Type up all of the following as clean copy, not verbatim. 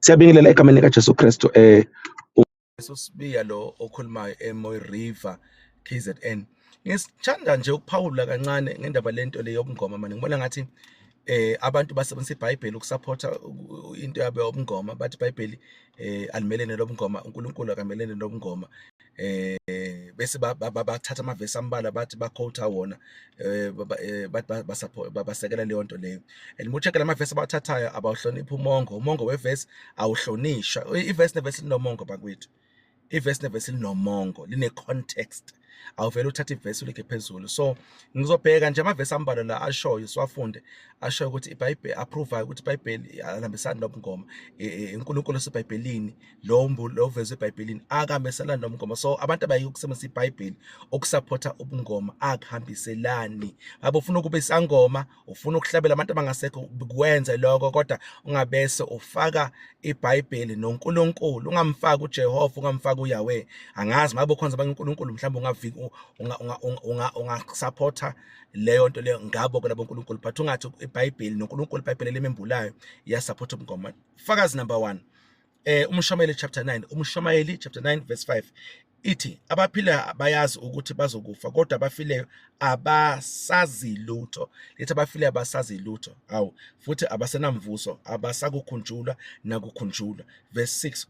Siyabingelela egameni likaJesu Kristu. USibiya lo okhulumayo eMoy River KZN. Ngisithanda nje ukuphawula kancane ngendaba lento le yobungoma manje. Ngibona ngathi abantu basebenzisa iBhayibheli ukusupporta into yabo yobungoma, bathi iBhayibheli alimelene lobungoma, uNkulunkulu akamelene nobungoma, bese bathatha amavesi ambalwa, bathi baquote wona, bathi basupport, basekela leyo nto leyo. And mucheck la mavesi abathathayo, abawuhloniphi umongo wevesi awuhlonishwa. Ivesi nevesi linomongo bakwethu, ivesi nevesi linomongo, line context. Awuvele uthathe ivesi ulike phezulu. So ngizobheka nje amavesi ambalwa la ashoyo, siwafunde, ashoyo ukuthi iBhayibheli approvayo ukuthi iBhayibheli alihambisani nobungoma, uNkulunkulu oseBhayibhelini lo lo vezwe eBhayibhelini akahambiselani nobungoma. So abantu abayike ukusebenzisa iBhayibheli ukusupporta ubungoma, akuhambiselani. Ngabe ufuna ukuba isangoma, ufuna ukuhlabela abantu abangasekho, kwenze lokho, kodwa ungabese ufaka iBhayibheli noNkulunkulu, ungamfaki uJehova, ungamfaki uYahweh. Angazi ngabe ukhonza abanye uNkulunkulu, mhlawumbe ungavika ungasupporta leyo nto leyo ngabo ke labo uNkulunkulu, but ungathi iBhayibheli noNkulunkulu, iBhayibheli lemembulayo iyasupport ubungoma. Fakazi number 1, uMshumayeli chapter 9, uMshumayeli chapter 9 verse 5 ithi, "Abaphila bayazi ukuthi bazokufa, kodwa abafileyo abasazi lutho." Lithi abafileyo abasazi lutho, awu, futhi abasenamvuso, abasakukhunjulwa nakukhunjulwa. Verse 6,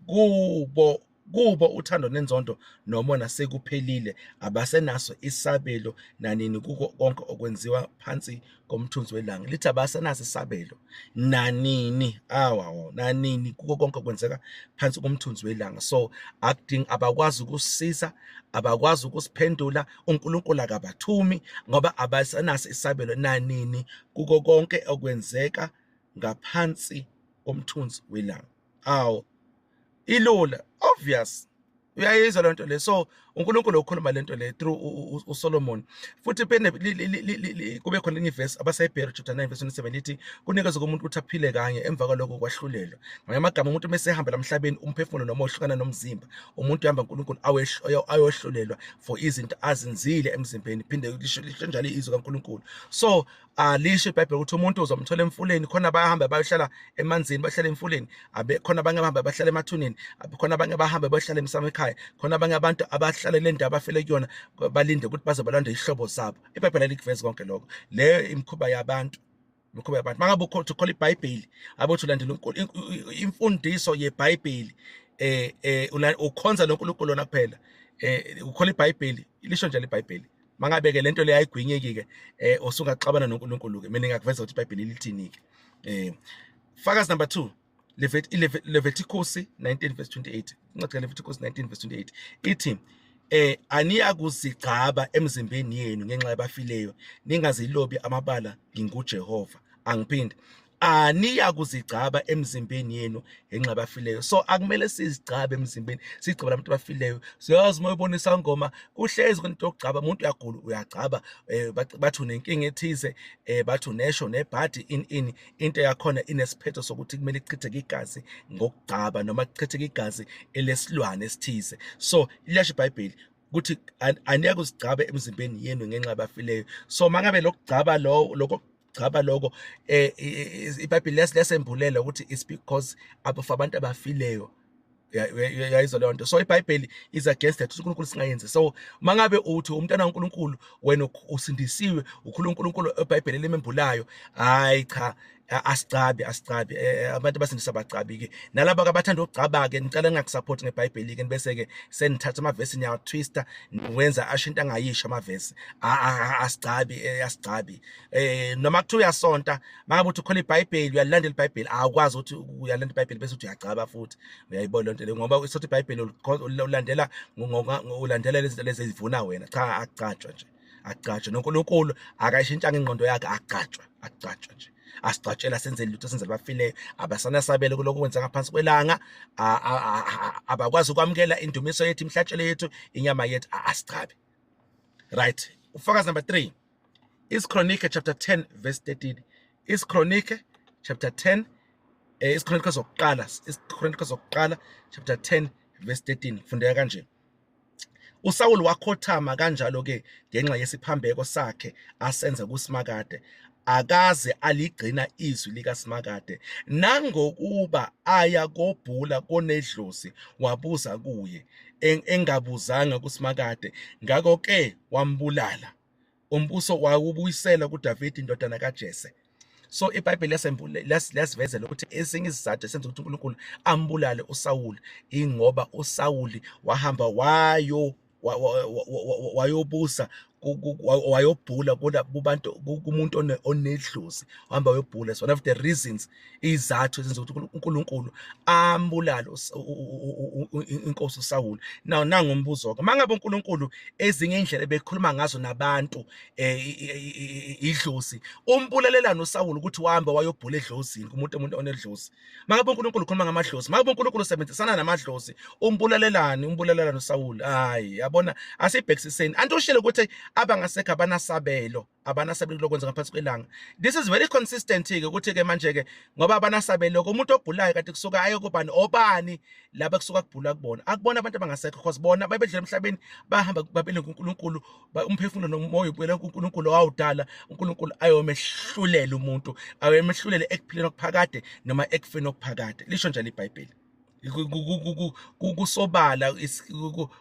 Kubo uthando nenzondo nomona sekuphelile, abasenaso isabelo nanini kuko konke okwenziwa phansi komthunzi welanga." Lithi abasenaso isabelo nanini, awa, nanini kuko konke okwenzeka phansi komthunzi welanga. So akudingi, abakwazi ukusiza, abakwazi ukusiphendula, uNkulunkulu akabathumi, ngoba abasenaso isabelo nanini kuko konke okwenzeka ngaphansi komthunzi welanga. Awu, ilula, obvious, uyayizwa lento le. So uNkulunkulu ukhuluma lento le through uSolomon. Futhi phinde kube khona enye verse, abaseHebheru chapter 9 verse 27, lithi, "Kunikezwe kumuntu ukuthi aphile kanye, emva kwalokho kwahlulelwa." Ngamanye amagama, umuntu mase ehamba lamhlabeni, umphefumulo noma ohlukana nomzimba, umuntu uhamba uNkulunkulu ayohlulelwa for izinto azenzile emzimbeni. Phinde lisho njalo izwi kaNkulunkulu. So alisho iBhayibheli ukuthi umuntu uzomthola emfuleni. Khona bayahamba bayohlala emanzini, bahlala emfuleni, abe khona abanye abahamba bahlala emathuneni, khona abanye abahamba bayohlala emsamo ekhaya, khona abanye abantu abahlala le ndawo abafele kuyona, balinde ukuthi baze balande ihlobo zabo. IBhayibheli alikuvezi konke lokho. Leyo imikhuba yabantu, imikhuba yabantu. Mangabe ukhona ukhola iBhayibheli, abe uthi ulandela imfundiso yeBhayibheli, ukhonza loNkulunkulu lona kuphela, ukhola iBhayibheli, lisho njalo iBhayibheli. Mangabe ke lento le ayigwinyeki ke, usungaxabana noNkulunkulu ke. Mina ngiyakuveza ukuthi iBhayibheli lithini ke. Fakazi number 2, Leviticus 19 verse 28. Incwadi kaLeviticus 19 verse 28 ithi, "Aniyakuzigcaba emzimbeni yenu ngenxa yabafileyo, ningazilobi amabala, nginguJehova." Angiphinde, aniyakuzigcaba emzimbeni yenu ngenxa yabafileyo. So akumele sizigcabe emzimbeni, sigcaba labantu abafileyo. Siyazi uma ubona isangoma, kuhlezi kwento yokugcaba umuntu. Uyagula, uyagcaba, bathi unenkinga ethize, bathi unesho nebhadi, in into yakhona inesiphetho sokuthi kumele ichitheke igazi ngokugcaba noma kuchitheke igazi elesilwane esithize. So liyasho iBhayibheli ukuthi aniyeke uzigcaba emzimbeni yenu ngenxa yabafileyo. So mangabe lokugcaba lo lokho gcaba lokho, iBhayibheli lesembulela ukuthi it's because abantu abafileyo. Uyayizwa leyo nto? So iBhayibheli is against that, uNkulunkulu singayenzi. So mangabe uthi umntana kaNkulunkulu wena, usindisiwe, ukhuluma uNkulunkulu eBhayibheli lemembulayo, hayi cha, asicabi, asicabi. Abantu abasindisa abacabi ke. Nalabo abathanda ukugcaba ke, ngicela ngingakusupport ngeBhayibheli ke, bese ke senithatha amavesi niyawatwista, wenza asho into angayisho amavesi. Asicabi, asicabi. Noma kuthiwa uyasonta, mangabe uthi ukhona iBhayibheli, uyalandela iBhayibheli, awukwazi ukuthi uyalandela iBhayibheli bese uthi uyagcaba futhi. Uyayibona lento le? Ngoba isothi iBhayibheli ulandela, ulandela lezi zinto lezi ezivuna wena. Cha, akucatshwa nje, akucatshwa. NoNkulunkulu akayishintshanga ingqondo yakhe. Akucatshwa, akucatshwa nje. Asicatshela senzele lutho, senzele abafileyo, abasanasabelo kulokhu kwenzeka ngaphansi kwelanga, abakwazi ukwamukela indumiso yethu, imihlatshelo yethu, inyama yethu. Asicabi. Right, ufakazi number 3, isiKronike chapter 10 verse 13. isiKronike chapter 10, isiKronike zokuqala, isiKronike zokuqala chapter 10 verse 13, fundeka kanje: "USawuli wakhothama kanjalo ke ngenxa yesiphambeko sakhe asenza kuSimakade." Akaze aligcina izwi likaSimakade, nangokuba aya kobhula konedlozi wabuza kuye, engabuzanga kuSimakade, ngakho-ke wambulala. Umbuso wawubuyisela kuDavide indodana kaJese. So iBhayibheli liyasivezela ukuthi esinye isizathu esenza ukuthi uNkulunkulu ambulale uSawuli ingoba uSawuli wahamba wayobusa wayobhula kubantu kumuntu onedlozi, wahamba wayobhula. So one of the reasons, izathu ezenza ukuthi uNkulunkulu ambulale inkosi uSawuli. Now nangombuzo ke, mangabe uNkulunkulu ezinye indlela bekhuluma ngazo nabantu idlozi, umbulalelana uSawuli ukuthi wahamba wayobhula edlozini kumuntu umuntu onedlozi? Mangabe uNkulunkulu ukhuluma ngamadlozi, mangabe uNkulunkulu usebenzisana namadlozi, umbulalelani uSawuli? Hayi, yabona, asibhekisiseni. Antoshele ukuthi abangasekho abanasabelo, abanasabelo lokwenza ngaphansi kwelanga. This is very consistent ke ukuthi ke manje ke ngoba abanasabelo umuntu obhulayo kade kusuka aye kubani, obani laba kusuka kubhula kubona? Akubona abantu abangasekho, because bona babedlela emhlabeni, bahamba babele kuNkulunkulu, umphefumulo nomoya ubuyele kuNkulunkulu owawudala. uNkulunkulu ayomehlulela umuntu, ayomehlulele ekuphileni okuphakade noma ekufeni okuphakade. Lisho njalo iBhayibheli, kusobala,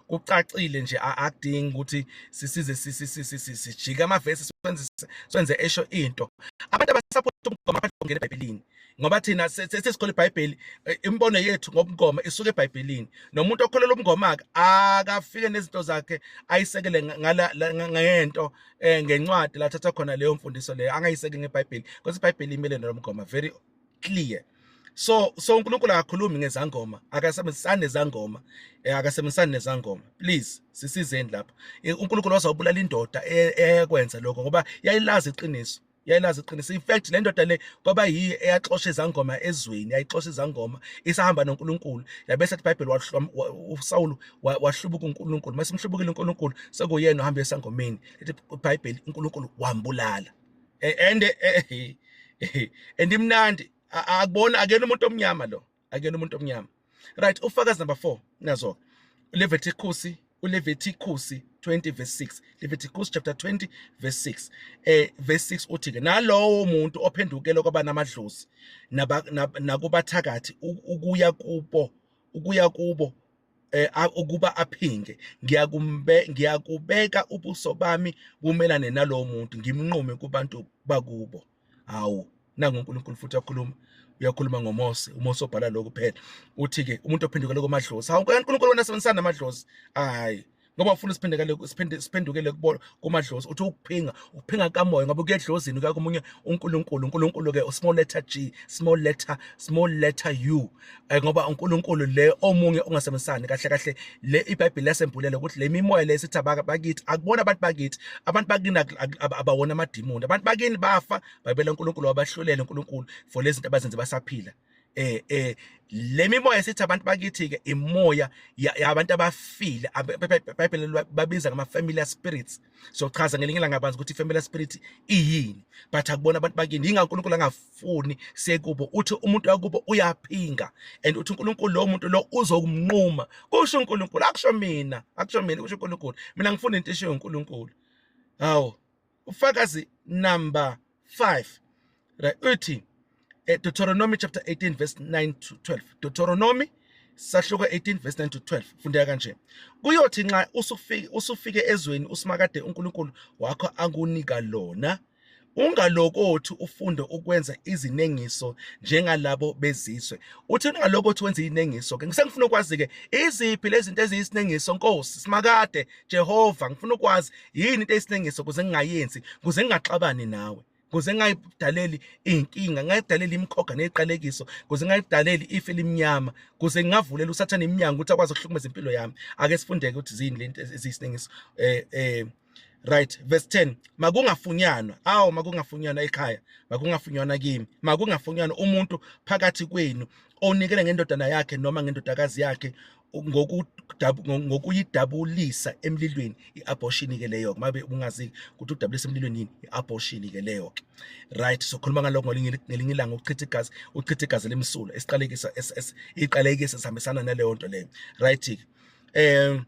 kucacile nje, akudingi ukuthi sisize sijike amavesi senze esho into. Abantu abasupport ubungoma ngaphandle kokungena eBhayibhelini, ngoba thina sesikhola iBhayibheli, imibono yethu ngobungoma isuke eBhayibhelini. Nomuntu okholelwa ubungoma ke akafike nezinto zakhe ayisekele ngala ngento ngencwadi lathatha khona leyo mfundiso leyo, angayiseki ngeBhayibheli, because iBhayibheli imele nalomgoma very clear. So uNkulunkulu akakhulumi ngezangoma, akasebenzisani nezangoma, akasebenzisani nezangoma. Please sisizeni lapha. UNkulunkulu wazawubulala indoda eyakwenza lokho ngoba yayilazi iqiniso, yayilazi iqiniso. In fact, le ndoda le kwaba yiyo eyaxosha izangoma ezweni, yayixosha izangoma isahamba noNkulunkulu. Yabese athi iBhayibheli uSawulu wahlubuka uNkulunkulu. Mase umhlubukile uNkulunkulu, sekuyena ohamba esangomeni. Lithi iBhayibheli uNkulunkulu wambulala. And imnandi akubona, akuyena umuntu omnyama lo, akuyena umuntu omnyama. Right, ufakazi number 4 nazo uLeviticus 20 verse 6, Leviticus chapter 20 verse 6. Verse 6 uthi ke, nalowo muntu ophendukela kwaba namadlozi nakubathakathi ukuya kubo ukuba aphinge, ngiyakubeka ubuso bami bumelane nalowo muntu, ngimnqume kubantu bakubo. Hawu, nangu uNkulunkulu futhi uyakhuluma, uyakhuluma ngoMose, uMose obhala lokhu phela. Uthi ke umuntu ophendukele komadlozi, hawu, uNkulunkulu wena sebenzisana namadlozi? Hayi, ngoba ufuna siphendukele, siphendukele kubo kumadlozi. Uthi ukuphinga, ukuphinga kamoya, ngoba kuya edlozini, kuya komunye uNkulunkulu. uNkulunkulu ke small letter G, small letter U, ngoba uNkulunkulu le omunye ongasebenzisani kahle kahle. Le iBhayibheli lasembulela ukuthi le mimoya le sithi bakithi, akubona abantu bakithi. Abantu bakini abawona amadimoni. Abantu bakini bafa, bayibela uNkulunkulu, wabahlulela uNkulunkulu for lezi zinto abazenze basaphila. Le mimoya sithi abantu bakithi ke imoya yabantu abafile. IBhayibheli babiza ngama familiar spirits. So chaza ngelinye ilanga kabanzi ukuthi i-familiar spirit iyini, but akubona abantu bakini. Yinga uNkulunkulu angafuni sekubo, uthi umuntu yakubo uyaphinga, and uthi uNkulunkulu lo muntu lo uzokumnquma. Kusho uNkulunkulu, akusho mina, akusho mina, kusho uNkulunkulu. Mina ngifuna into eshiwo uNkulunkulu. Hawu, ufakazi number 5, right, uthi Deuteronomy chapter 18 verse 9 to 12. Deuteronomy sahluko 18 verse 9 to 12 fundeka kanje: kuyothi nxa usufike ezweni uSimakade uNkulunkulu wakho akunika lona, ungalokothi ufunde ukwenza izinengiso njengalabo bezizwe. Uthi ungalokothi wenze izinengiso ke. Ngisengifuna ukwazi ke, iziphi lezi zinto eziyisinengiso, Nkosi Simakade Jehova? Ngifuna ukwazi yini into eyisinengiso ukuze ngingayenzi, ukuze ngingaxabani nawe, kuze ngingayidaleli inkinga, ngingayidaleli imikhoga neziqalekiso, kuze ngingayidaleli ifu elimnyama, kuze ngingavulela uSathane iminyango ukuthi akwazi ukuhlukumeza impilo yami. Ake sifundeke ukuthi zini lento eziyisinengiso. Right, verse 10: makungafunyanwa, awu, makungafunyanwa ekhaya, makungafunyanwa kimi, makungafunyanwa umuntu phakathi kwenu onikele ngendodana yakhe noma ngendodakazi yakhe ngokuyidabulisa emlilweni. I-abortion ke leyo. Mabe ungazi ukuthi udabulisa emlilweni yini, i-abortion ke leyo ke. Right, so khuluma ngalokho ngelinye ilanga, ukuchitha igazi, uchitha igazi lemsulwa, isiqalekisa, iqalekisa sihambisana naleyo nto leyo. Right ke,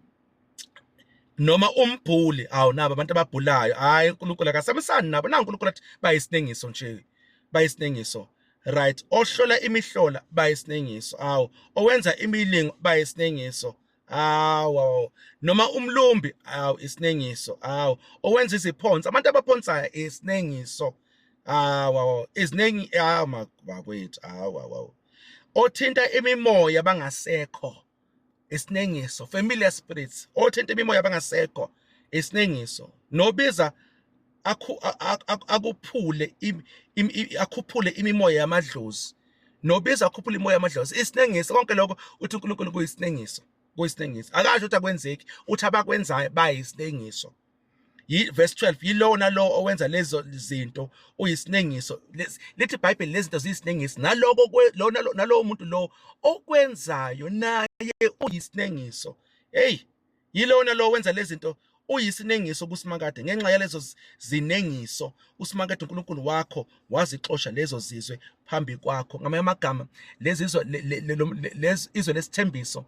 Noma umbhuli, awu nabo abantu ababhulayo, hayi uNkulunkulu akasamisani nabo, na uNkulunkulu athi bayisinengiso nje, bayisinengiso. Right, ohlola imihlola bayisinengiso, awu owenza imilingo bayisinengiso, awu noma umlumbi, awu isinengiso, awu owenza iziphonso, abantu abaphonsayo isinengiso, awu izinengi, awu makwethu, awu awu othinta imimoya bangasekho isinengiso, familiar spirits, othinta imimoya bangasekho isinengiso, nobiza akuphule akhuphule imimoya yamadlozi, nobiza akhuphule imoya yamadlozi isinengiso. Konke lokho uthi uNkulunkulu kuyisinengiso, kuyisinengiso. Akasho ukuthi akwenzeki, uthi abakwenzayo bayisinengiso. Verse 12, yilowo nalowo owenza lezo zinto uyisinengiso. Lithi iBhayibheli lezi zinto ziyisinengiso, naloko lona nalowo muntu lo okwenzayo naye uyisinengiso. Hey, yilowo nalowo wenza lezi zinto uyisinengiso kuSimakade. Ngenxa yalezo zinengiso uSimakade uNkulunkulu wakho wazixosha lezo zizwe phambi kwakho. Ngamanye amagama, lezizwe lezi izwe lesithembiso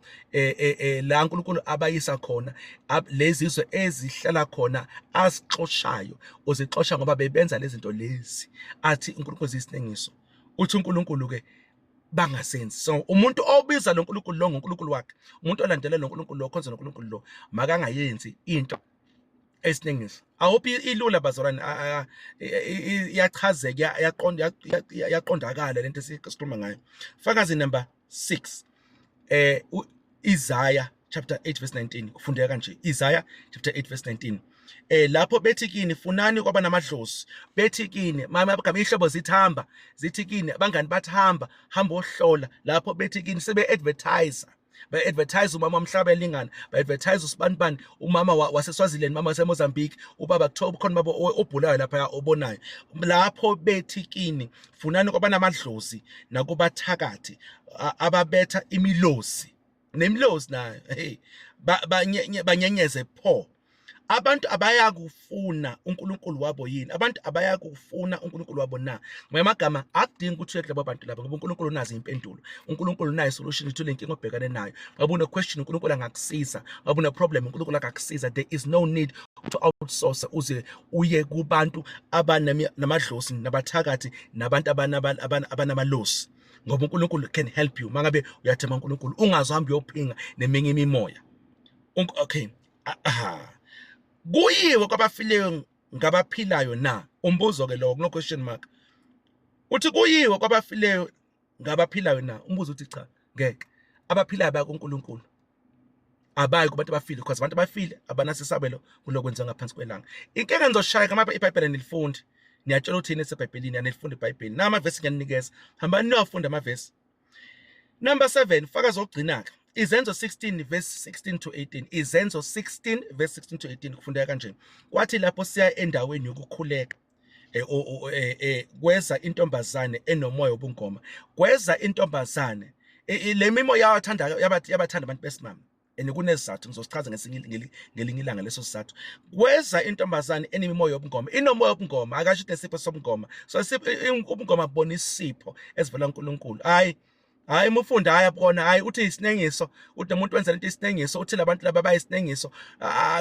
la uNkulunkulu abayisa khona, lezizwe ezihlala khona azixoshayo, uzixosha ngoba bebenza lezi zinto lezi athi uNkulunkulu ziyisinengiso. Uthi uNkulunkulu ke bangasenzi. So umuntu obiza lo nkulunkulu lo ngoNkulunkulu wakhe, umuntu olandela lo nkulunkulu lo, khonza lo nkulunkulu lo, makangayenzi into esinengiso. I hope ilula bazalwane, iyachazeka, iyaqonda, iyaqondakala lento esikhuluma ngayo. Fakazi number 6, Isaiah chapter 8 verse 19, kufundeka kanje. Isaiah chapter 8 verse 19, lapho bethi kini funani kwabanamadlozi, bethi kini mama ihlobo zithamba, zithi kini abangani bathi hamba hamba ohlola, lapho bethi kini sebe advertiser, ba advertise umama womhlaba elingana, ba advertise usibanibani, umama waseSwaziland, mama waseMozambique, ubaba kuthiwa ukhona baba obhulayo lapha obonayo. Lapho bethi kini funani kwabanamadlozi nakubathakathi ababetha imilozi nemilozi nayo, hey, banyenyeze pho. Abantu abayakufuna uNkulunkulu wabo yini? Abantu abayakufuna uNkulunkulu wabo na? Ngamagama akudingi ukuthi uye kulabo bantu laba, ngoba uNkulunkulu unazo impendulo, uNkulunkulu unayo solution to lenkinga obhekane nayo. Ngabe une question, uNkulunkulu angakusiza. Ngabe une problem, uNkulunkulu angakusiza. There is no need to outsource uze uye kubantu abanamadlozi nabathakathi nabantu abanamalosi, ngoba uNkulunkulu can help you. Mangabe uyathemba uNkulunkulu, ungaze uhambe uyophinga neminye imimoya. Okay, aha, kuyiwe kwabafileyo ngabaphilayo na? Umbuzo ke lowo, kuno question mark. Uthi kuyiwe kwabafileyo ngabaphilayo na? Umbuzo uthi cha, ngeke. Abaphilayo baya kuNkulunkulu, abayi kubantu abafile, because abantu abafile abanasisabelo kulokwenziwa ngaphansi kwelanga. Inkinga nizoshaya ngama iBhayibheli nilifundi, niyatshela ukuthi yini eseBhayibhelini, anilifunda iBhayibheli. Na amavesi ngiyanikeza, hambani niyowafunda amavesi. Number 7, fakazi ogcina-ke, Izenzo 16 verse 16 to 18. Izenzo 16 verse 16 to 18 kufundeka kanje. Kwathi lapho siya endaweni yokukhuleka, kweza intombazane enomoya wobungoma. Kweza intombazane, le mimoya yabathanda yabathanda abantu besimame, and kunesizathu ngizosichaza ngesinye ngelinye ilanga leso sizathu. Kweza intombazane enemimoya yobungoma, inomoya wobungoma, akasho ukuthi nesipho sobungoma. So ubungoma bubona isipho esivela kuNkulunkulu. Hayi hayi umfundi, hayi abona, hayi uthi isinengiso, uthi nomuntu wenza lento isinengiso, uthi labantu laba bayisinengiso.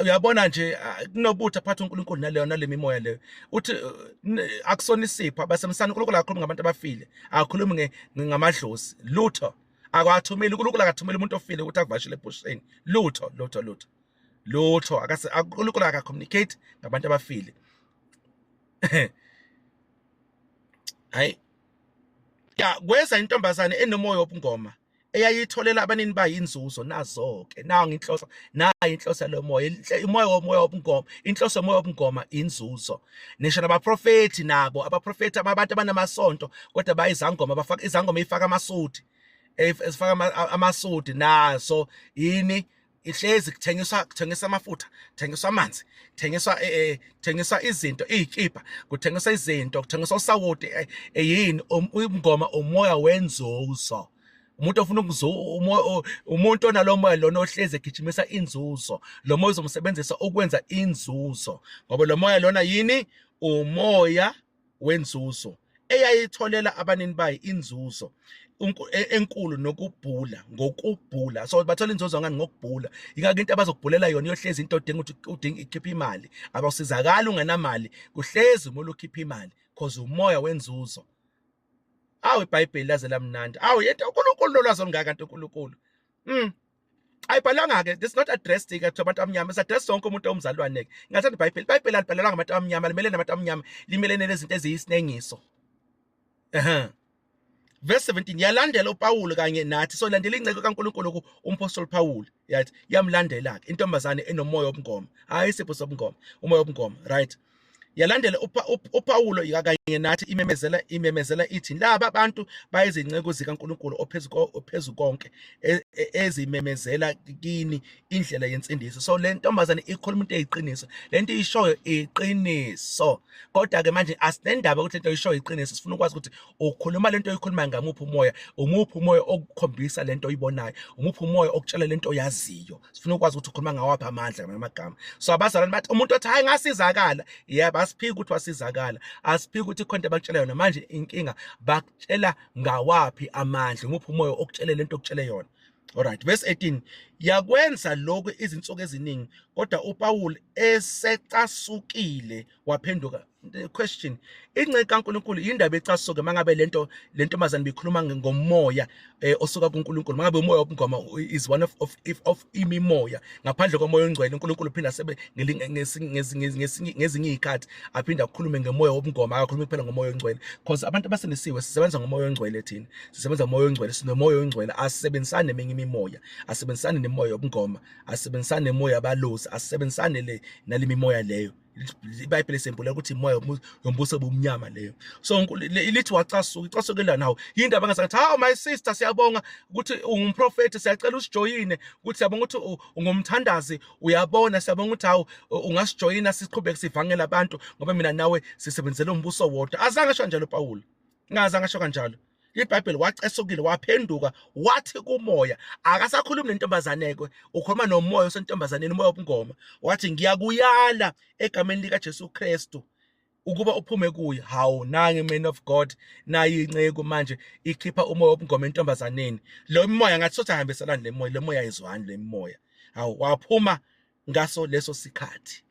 Uyabona nje kunobutha phakathi uNkulunkulu naleyo nalemimoya leyo. Uthi akusona isipho abasemsana. uNkulunkulu akakhulumi ngabantu abafile, akakhulumi ngamadlozi, lutho. Akwathumeli uNkulunkulu, akathumeli umuntu ofile ukuthi akuvashele ebusheni, lutho lutho lutho lutho. Akase uNkulunkulu akacommunicate ngabantu abafile. Hayi ya, kweza intombazane enomoya wobungoma eyayitholela abanini bayo inzuzo. Nazo-ke nayo inhloso, nayo inhloso yalo moya, umoya womoya wobungoma, inhloso yomoya wobungoma inzuzo. Nisho nabaprofethi nabo, abaprofethi abantu abanamasonto kodwa bayizangoma, bafaka izangoma ifaka amasudi, ezifaka amasudi nazo yini, ihlezi kuthengiswa, kuthengiswa amafutha, kuthengiswa amanzi, kuthengiswa kuthengiswa izinto, izikipa, kuthengiswa izinto, kuthengiswa usawoti, yini ingoma, umoya wenzuzo. Umuntu ofuna umuntu onalo moya lona ohlezi egijimisa inzuzo, lo moya uzomsebenzisa ukwenza inzuzo, ngoba lo moya lona yini, umoya wenzuzo, eyayitholela abanini bayo inzuzo. Enkulu nokubhula, ngokubhula. So bathola inzuzo ngani? Ngokubhula. Ingakho into abazokubhulela yona iyohlezi into odinga ukuthi udinga ikhiphe imali. Abawusizakali ungenamali, kuhlezi umuntu ukhipha imali cause umoya wenzuzo. Awu, iBhayibheli laze lamnandi. Awu, yento uNkulunkulu nolwazi olungaka kanti uNkulunkulu. Ayibhalanga ke, this not addressed ke to abantu abamnyama, is address sonke umuntu omzalwane ke. Ngathanda iBhayibheli. IBhayibheli alibhalelwanga abantu abamnyama, limele nabantu abamnyama, limelene nezinto eziyisinengiso. Ehhe. Verse 17, yalandela uPaul kanye nathi. So landela inceke kaNkulunkulu umpostoli Paul, yathi yamlandela ke intombazane enomoya wobungoma. Hayi, isipho sobungoma, umoya wobungoma, right? Yalandela uPaulo kanye nathi, imemezela ithi, laba abantu bayizinceku zikaNkulunkulu ophezu konke, ezimemezela kini indlela yensindiso. So le ntombazane ikhuluma into eyiqiniso, lento ishoyo iqiniso. Kodwa ke manje asinendaba ukuthi lento ishoyo iqiniso, sifuna ukwazi ukuthi ukhuluma lento oyikhuluma ngamuphi umoya, umuphi umoya okukhombisa lento oyibonayo, umuphi umoya okutshela lento oyaziyo. Sifuna ukwazi ukuthi ukhuluma ngawaphi amandla ngamagama. So abazalwane bathi umuntu othi hayi ngasizakala, yebo, asiphiki ukuthi wasizakala, asiphiki ukuthi ikhona into abakutshela yona. Manje inkinga, bakutshela ngawaphi amandla, umuphi umoya okutshele lento okutshele yona? Alright, verse 18, yakwenza lokhu izinsuku eziningi, kodwa uPaul esecasukile waphenduka. The question, ingceke kaNkulunkulu indaba ecasuke mangabe lento lentombazane bikhuluma ngomoya osuka kuNkulunkulu, mangabe umoya wobungoma is one of imimoya ngaphandle komoya ongcwele, uNkulunkulu uphinda sebe ngezinye izikhathi aphinda akhulume ngemoya wobungoma, akakhulumi kuphela ngomoya ongcwele, because abantu abasindisiwe sisebenza ngomoya ongcwele. Thina sisebenza ngomoya ongcwele, sinomoya ongcwele, asebenzisani neminye imimoya, asebenzisani nemoya yobungoma, asebenzisani nemoya abalozi, asebenzisani le nalemimoya leyo. IBhayibheli sembula ukuthi imoya yombuso obumnyama leyo. So lithi wacasuka, icasukela nawo yinto abangazathi, hawu my sister, siyabonga ukuthi ungumprofeti, siyacela usijoyine, ukuthi siyabonga ukuthi ungumthandazi, uyabona, siyabonga ukuthi hawu ungasijoyina siqhubeke sivangela abantu, ngoba mina nawe sisebenzele umbuso wodwa. Azange asho kanjalo Paul, ngazange asho kanjalo. IBhayibheli wacesukile, waphenduka, wathi kumoya, akasakhulumi nentombazane ke, ukhuluma nomoya osentombazaneni, umoya wobungoma, wathi ngiyakuyala egameni lika Jesu Kristu ukuba uphume kuye. Hawu, nange man of God, nayi inceku manje ikhipha umoya wobungoma entombazaneni. Lo moya ngathi sothi ahambiselani le moya, le moya ayizwani le moya. Hawu, waphuma ngaso leso sikhathi.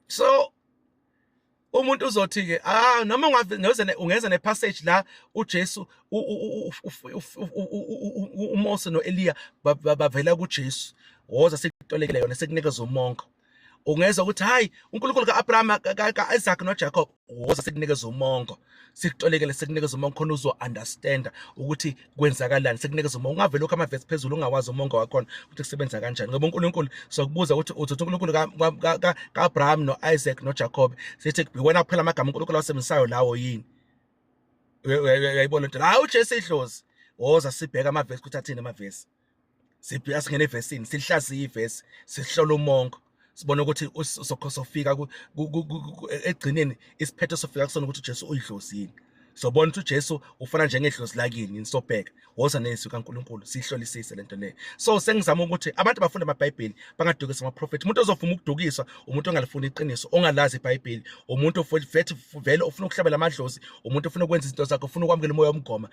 So umuntu uzothi ke, ah, noma ungeze ungeza nepassage la uJesu, uMose noEliya bavela kuJesu, woza sikutolekele yona, sikunikeza umongo. Ungeza ukuthi hayi, uNkulunkulu kaAbraham, kaIsaac noJacob, woza sikunikeza umongo, sikutolekele, sikunikeza umongo khona uzo understand ukuthi kwenzakalani. Sikunikeza umongo, ungavele lokho amavesi phezulu ungawazi umongo wakhona ukuthi kusebenza kanjani, ngoba uNkulunkulu sokubuza ukuthi uthi uNkulunkulu kaAbraham noIsaac noJacob, sithi wena kuphela amagama uNkulunkulu awasebenzisayo lawo yini? Uyayibona into, hayi uJesu idlozi, woza sibheka amavesi ukuthi athini amavesi, sibheka, singene evesini, sihlaziye ivesi, sihlola umongo, sibone ukuthi sofika egcineni isiphetho sofika kusona ukuthi uJesu uyidlozi yini. Sobona ukuthi uJesu ufana njengedlozi lakini, nisobheka, woza nezwi kaNkulunkulu sihlolisise lento leyo. So sengizama ukuthi abantu bafunda amaBhayibheli, bangadukisa amaprofeti. Umuntu ozovuma ukudukiswa umuntu ongalifuni iqiniso, ongalazi iBhayibheli, umuntu vele ofuna ukuhlabela amadlozi, umuntu ofuna ukwenza izinto zakhe, ufuna ukwamukela umoya womgoma,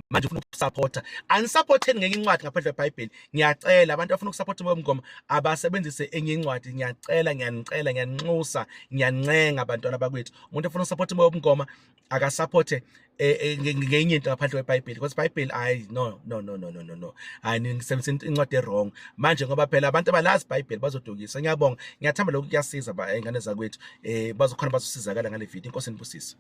manje ufuna ukusupporta. Anisupporteni ngenye incwadi ngaphandle kweBhayibheli, ngiyacela. Abantu abafuna ukusupporta umoya womgoma abasebenzise enye incwadi, ngiyacela, ngiyanicela, ngiyaninxusa, ngiyancenga abantwana bakwethu. Umuntu ofuna ukusupporta umoya womgoma akasupporte ngenye into ngaphandle kweBhayibheli, because iBhayibheli, hayi, no, no, no, no, no, no, no, hayi, nisebenzisa incwadi e-wrong manje, ngoba phela abantu abalazi iBhayibheli bazodukisa. Ngiyabonga, ngiyathemba lokhu kuyasiza ba ingane zakwethu, bazokhona bazosizakala ngale video. Inkosi inibusise.